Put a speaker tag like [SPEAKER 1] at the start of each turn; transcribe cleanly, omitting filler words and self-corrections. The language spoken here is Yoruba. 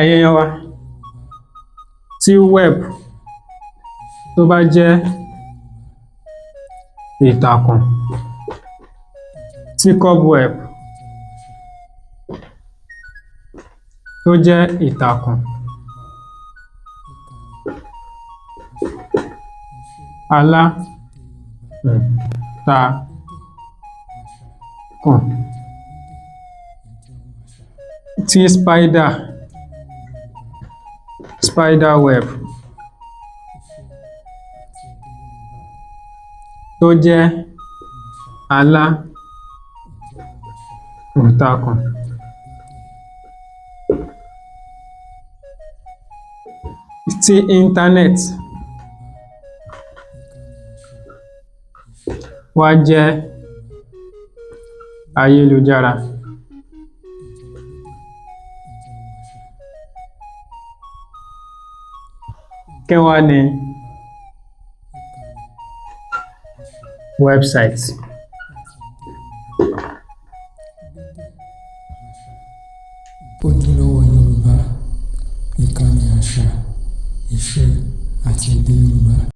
[SPEAKER 1] Ẹ̀yin èèyàn wa, tí web tó bá jẹ́ ìtàkùn, tí cobweb tó jẹ́ ìtàkùn aláǹtakùn, tí spider web tó jẹ́ aláǹtakùn, tí internet wá jẹ́ ayélujára, kí wá ni website?
[SPEAKER 2] Ojúlówó Yorùbá, ìkànnì àṣà, ìṣe àti èdè Yorùbá.